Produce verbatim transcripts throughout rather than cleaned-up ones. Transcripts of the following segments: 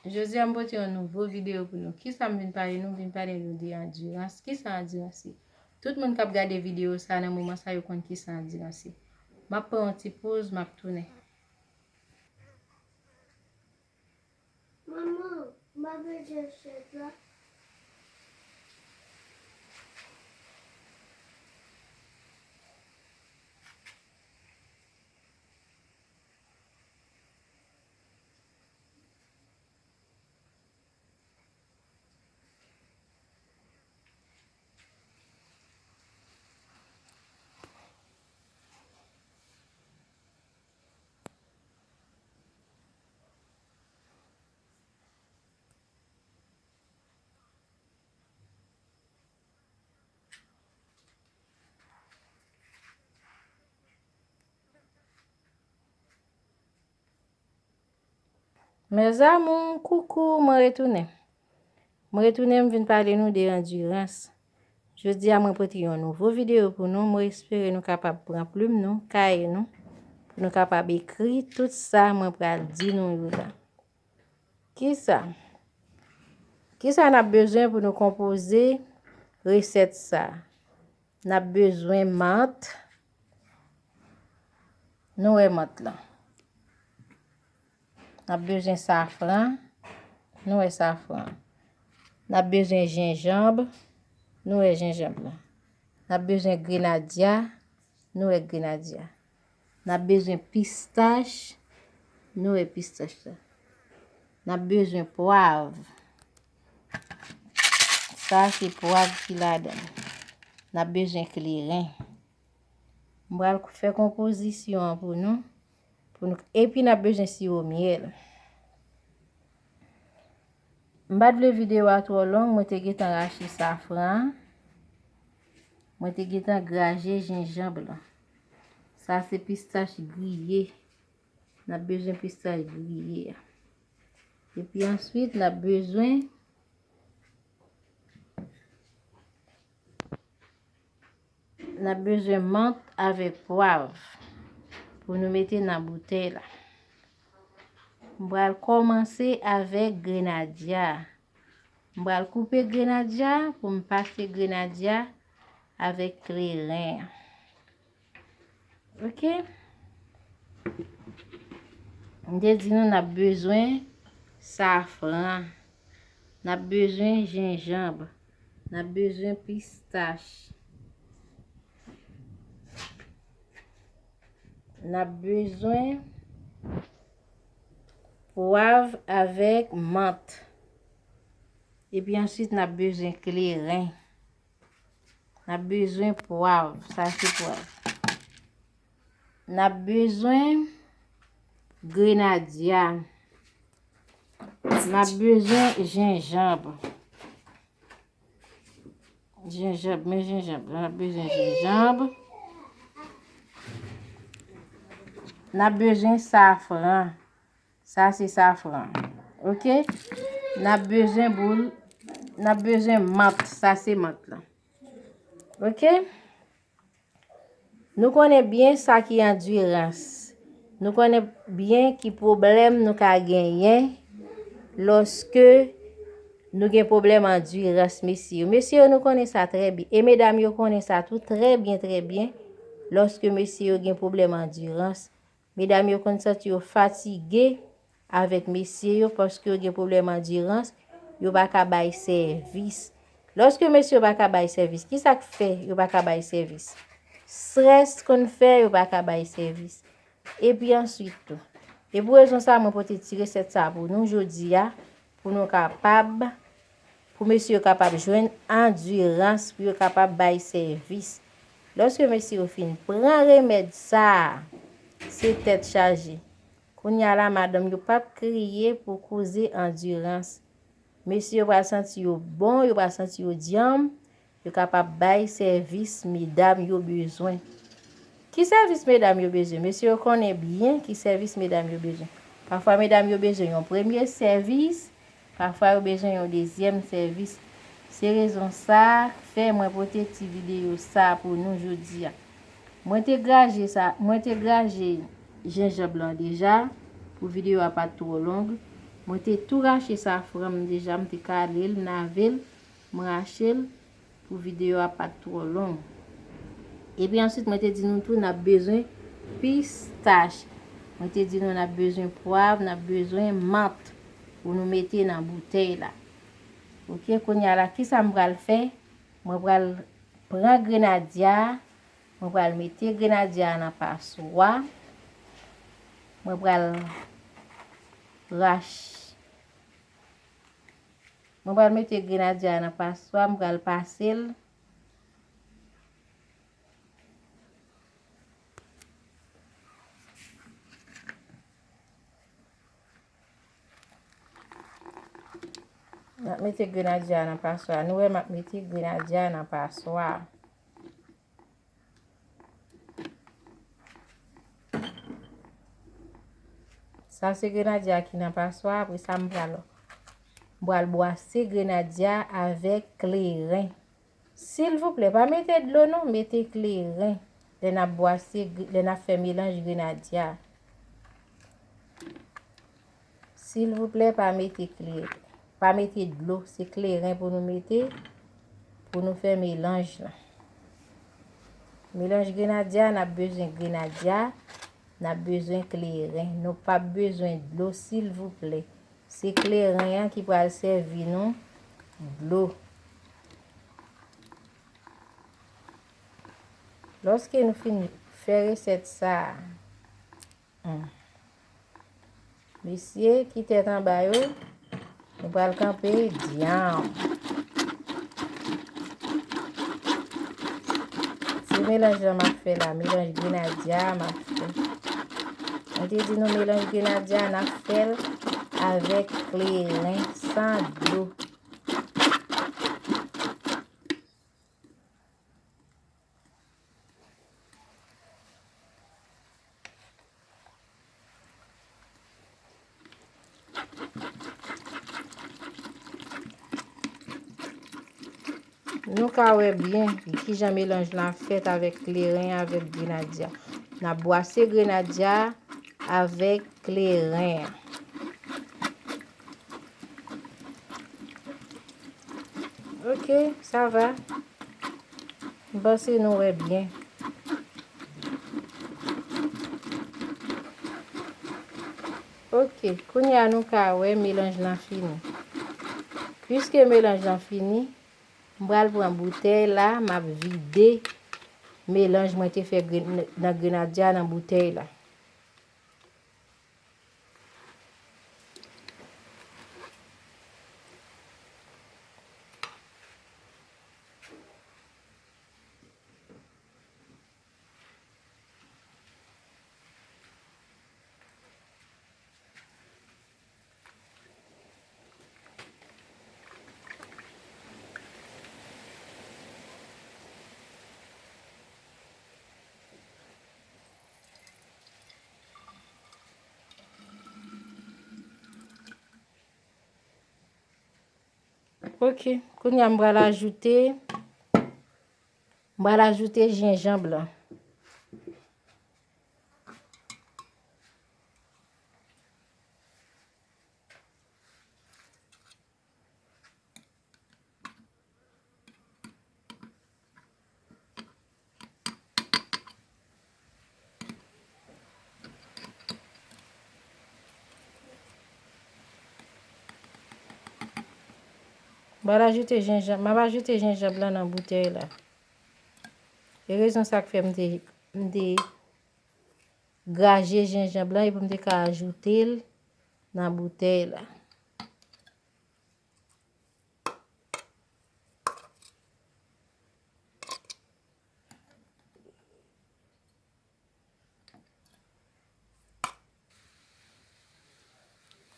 Jodi a m pote yon nouvo videyo pou nou. Kisa m vin pale nou? M vin pale nou de andirans. Kisa andirans ye? Tout moun k ap gade videyo sa nan moman sa yo konn kisa andirans ye. M ap pran yon ti poz, m ap tounen. Manman, m ap mete chèz la. Mes amours, koukou, mwen retounen. Mwen retounen, m vin pale nou de andirans. Jodi a, mwen pote yon nouvo videyo pou nou. Mwen espere nou kapab pran plim nou, kaye nou, pou nou kapab ekri tout sa mwen pral di nou yo la. Kisa? Kisa n ap bezwen pou nou konpoze resèt sa? N ap bezwen mant. Nou wè mant lan. N ap bezwen safran. Nou wè safran. N ap bezwen jenjanm. Nou wè jenjanm lan. N ap bezwen grenadya. Nou wè grenadya. N ap bezwen pistach. Nou wè pistach la. N ap bezwen pwav. Sa se pwav ki ladan l. N ap bezwen kleren. M pral fè konpozisyon an pou nou. Pou nou, epi n ap bezwen siwo myèl. M pa t vle videyo a twò long, mwen te gentan rache safran an. Mwen te gentan graje jenjanm lan. Sa se pistach griye. N ap bezwen pistach griye a. Epi answit, n ap bezwen N ap bezwen mant avèk pwav pou nou mete nan boutèy la. M pral kòmanse avèk grenadya. M pral koupe grenadya pou m pase grenadya avèk kleren an. Oke? M te di nou n ap bezwen safran. N ap bezwen jenjanm. N ap bezwen pistach. N ap bezwen pwav avèk mant. Epi answit, n ap bezwen kleren. N ap bezwen pwav. Sa se pwav. N ap bezwen grenadya. N ap bezwen jenjanm. Jenjanm, men jenjanm. N ap bezwen jenjanm. N ap bezwen safran. Sa se safran. Oke? N ap bezwen boul. N ap bezwen mant. Sa se mant lan. Oke? Nou konnen byen sa ki andirans. Nou konnen byen ki pwoblèm nou ka genyen lòske nou gen pwoblèm andirans, mesye yo. Mesye yo, nou konnen sa trè byen. E medam yo konnen sa tou trè byen, trè byen. Lòske mesye yo gen pwoblèm andirans, medam yo konn santi yo fatige avèk mesye yo paske yo gen pwoblèm andirans, yo pa ka bay sèvis. Lòske mesye yo pa ka bay sèvis, ki sa k fè yo pa ka bay sèvis? Estrès konn fè yo pa ka bay sèvis. Epi answit tou. E pou rezon sa, mwen pote ti resèt sa pou nou jodi a, pou nou kapab, pou mesye yo kapab jwenn andirans, pou yo kapab bay sèvis. Lòske mesye yo fin pran remèd sa a, se tèt chaje. Kounye a la, madanm yo p ap kriye pou koze andirans. Mesye yo pral santi yo bon, yo pral santi yo dyanm, yo kapab bay sèvis medam yo bezwen. Ki sèvis medam yo bezwen? Mesye yo konnen byen ki sèvis medam yo bezwen. Pafwa medam yo bezwen yon premye sèvis, pafwa yo bezwen yon dezyèm sèvis. Se rezon sa k fè mwen pote ti videyo sa pou nou jodi a. Mwen te graje sa, mwen te graje jenjanm lan deja pou videyo a pa t twò long. Mwen te tou rache safran m deja, m te kale l, m lave l, m rache l pou videyo a pa t twò long. Epi answit, mwen te di nou tou n ap bezwen pistach. Mwen te di nou n ap bezwen pwav, n ap bezwen mant pou nou mete nan boutèy la. Oke, kounye a la, kisa m pral fè? Mwen pral pran grenadya, mwen pral mete grenadya nan paswa. Mwen pral rach-, mwen pral mete grenadya nan paswa, mwen pral pase l. M ap mete grenadya nan paswa. Nou wè m ap mete grenadya nan paswa. Sa se grenadya ki nan paswa. Apre sa, m pral, m pral bwase grenadya avèk kleren. Silvouplè, pa mete dlo non, mete kleren. Lè n ap bwase, lè n ap fè melanj grenadya. Silvouplè, pa mete kleren. Pa mete dlo, se kleren pou nou mete, pou nou fè melanj la. Melanj grenadya, n ap bezwen grenadya, n ap bezwen kleren. Nou p ap bezwen dlo, silvouplè. Se kleren an ki pral sèvi nou dlo. Lòske nou fin fè resèt sa a, hmm, mesye ki tèt anba yo, nou pral kanpe dyanm. Se melanj lan m ap fè la, melanj grenadya m ap fè. Mwen te di nou melanj grenadya n ap fè l avèk kleren, san dlo. Nou ka wè byen kijan melanj lan ap fèt avèk kleren, avèk grenadya. N ap bwase grenadya avèk kleren an. Ok, sa va. M panse nou wè byen. Ok, kounye a nou ka wè melanj lan fini. Piske melanj lan fini, m pral pran boutèy la, m ap vide melanj mwen te fè gre-, nan grenadya nan boutèy la. Ok, kounye a m pral ajoute, m pral ajoute jenjanm lan. M pral ajoute jenjanm, m ap ajoute jenjanm lan nan boutèy la. E rezon sa k fè m te, m te graje jenjanm lan epi m te ka ajoute l nan boutèy la.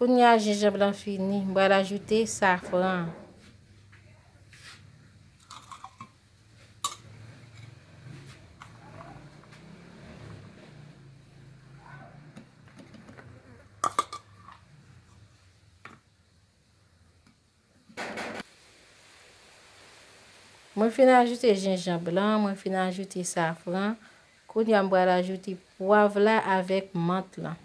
Kounye a jenjanm lan fini, m pral ajoute safran. Mwen fin ajoute jenjanm lan, mwen fin ajoute safran. Kounye a m pral ajoute pwav la avèk mant lan.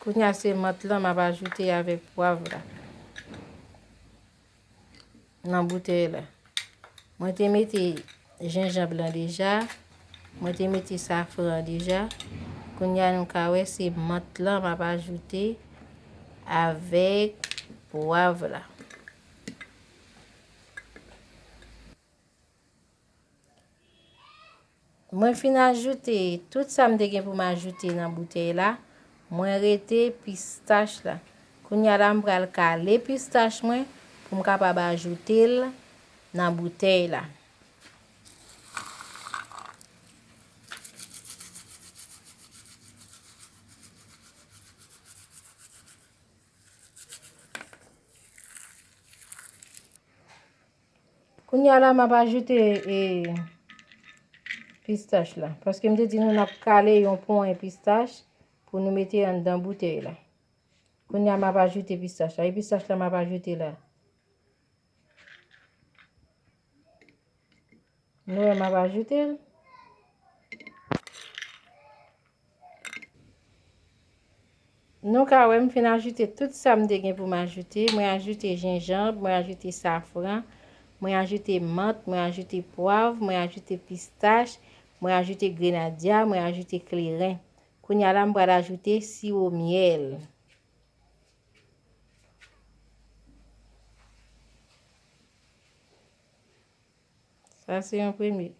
Kounye a se mant lan m ap ajoute avèk pwav la nan boutèy la. Mwen te mete jenjanm lan deja, mwen te mete safran an deja. Kounye a nou ka wè se mant lan m ap ajoute avèk pwav la. Mwen fin ajoute tout sa m te gen pou m ajoute nan boutèy la. Mwen rete pistach la. Kounye a la, m pral kale pistach mwen pou m kapab ajoute l nan boutèy la. Kounye a la, m ap ajoute, e, pistach la. Paske m te di nou n ap kale yon ponyen pistach pou nou mete anndan boutèy la. Kounye a, m ap ajoute pistach la. E pistach la, m ap ajoute la. Nou wè, m ap ajoute l. Nou ka wè m fin ajoute tout sa m te gen pou m ajoute. Mwen ajoute jenjanm, mwen ajoute safran, mwen ajoute mant, mwen ajoute pwav, mwen ajoute pistach, mwen ajoute grenadya, mwen ajoute kleren. Kounye a la, m pral ajoute siwo myèl. Sa se yon premye.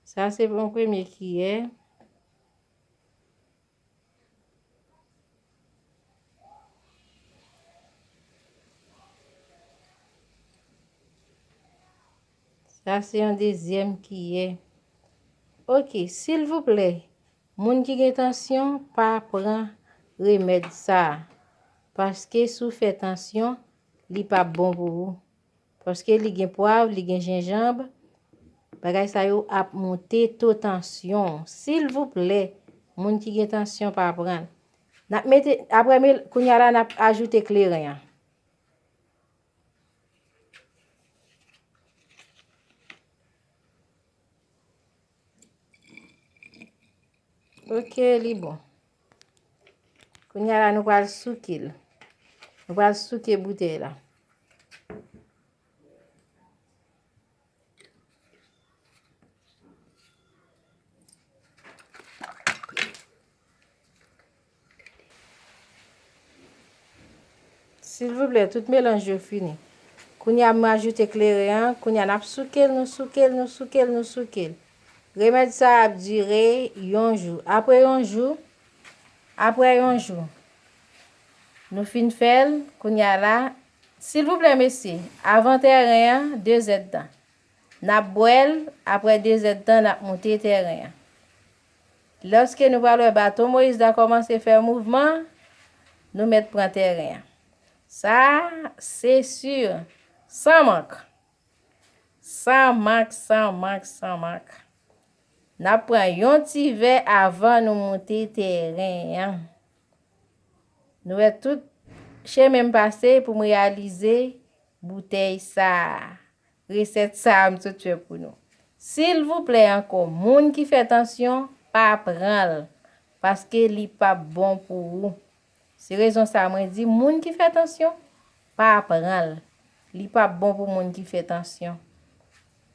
Sa se yon premye kiyè. Sa se yon dezyèm kiyè. Oke, silvouplè, moun ki gen tansyon, pa pran remèd sa a. Paske si w fè tansyon, li p ap bon pou ou. Paske li gen pwav, li gen jenjanm, bagay sa yo ap monte to tansyon w. Silvouplè, moun ki gen tansyon pa pran l. N ap mete, apre, kounye a la, n ap ajoute kleren an. Oke, li bon. Kounye a la, nou pral souke l. Nou pral souke boutèy la. Silvouplè, tout melanj yo fini. Kounye a, m ajoute kleren an. Kounye a, n ap souke l, nou souke l, nou souke l, nou souke l. Remèd sa a ap dire yon jou. Apre yon jou, apre yon jou, nou fin fè l. Kounye a la, silvouplè, mesye, avan tèren an, de zèdtan. N ap bwè l, apre de zèdtan, n ap moute tèren an. Lòske nou pral wè baton Moyiz la kòmanse fè mouvman, nou mèt pran tèren an. Sa, se si, san mank. San mank, san mank, san mank. N ap pran yon ti vè avan nou moute tèren an. Nou wè tout chemen m pase pou m reyalize boutèy sa a. Resèt sa a m sot fè pou nou. Silvouplè ankò, moun ki fè tansyon, pa pran l, paske li p ap bon pou ou. Se rezon sa a mwen di, moun ki fè tansyon, pa pran l. Li p ap bon pou moun ki fè tansyon.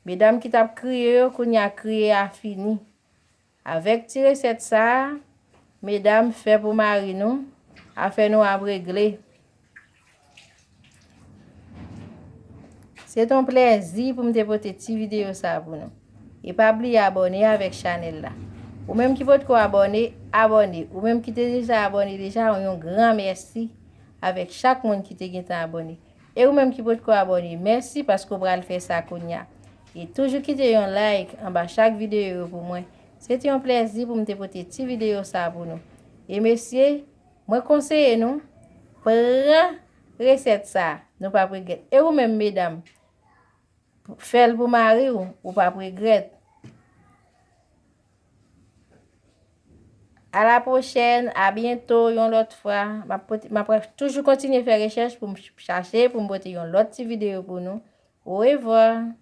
Medam ki t ap kriye yo, kounye a kriye a fini. Avèk ti resèt sa a, medam, fè pou mari nou, afè nou ap regle. Se t on plèzi pou m te pote ti videyo sa a pou nou. E pa bliye abòne avèk chanèl la. Ou menm ki potko abòne, abòne. Ou menm ki te deja abòne deja, yon gran mèsi avèk chak moun ki te gentan abòne. E ou menm ki potko abòne, mèsi paske w pral fè sa kounye a. E toujou kite yon like anba chak videyo yo pou mwen. Se te yon plèzi pou m te pote ti videyo sa a pou nou. E mesye, mwen konseye nou, pran resèt sa a. Nou p ap regrèt. E ou menm, medam, fè l pou mari w, ou p ap regrèt. A la pwochèn, a byento, yon lòt fwa. M ap pote, m ap toujou kontinye fè rechèch pou m ch-, chache, pou m pote yon lòt ti videyo pou nou. Orevwa.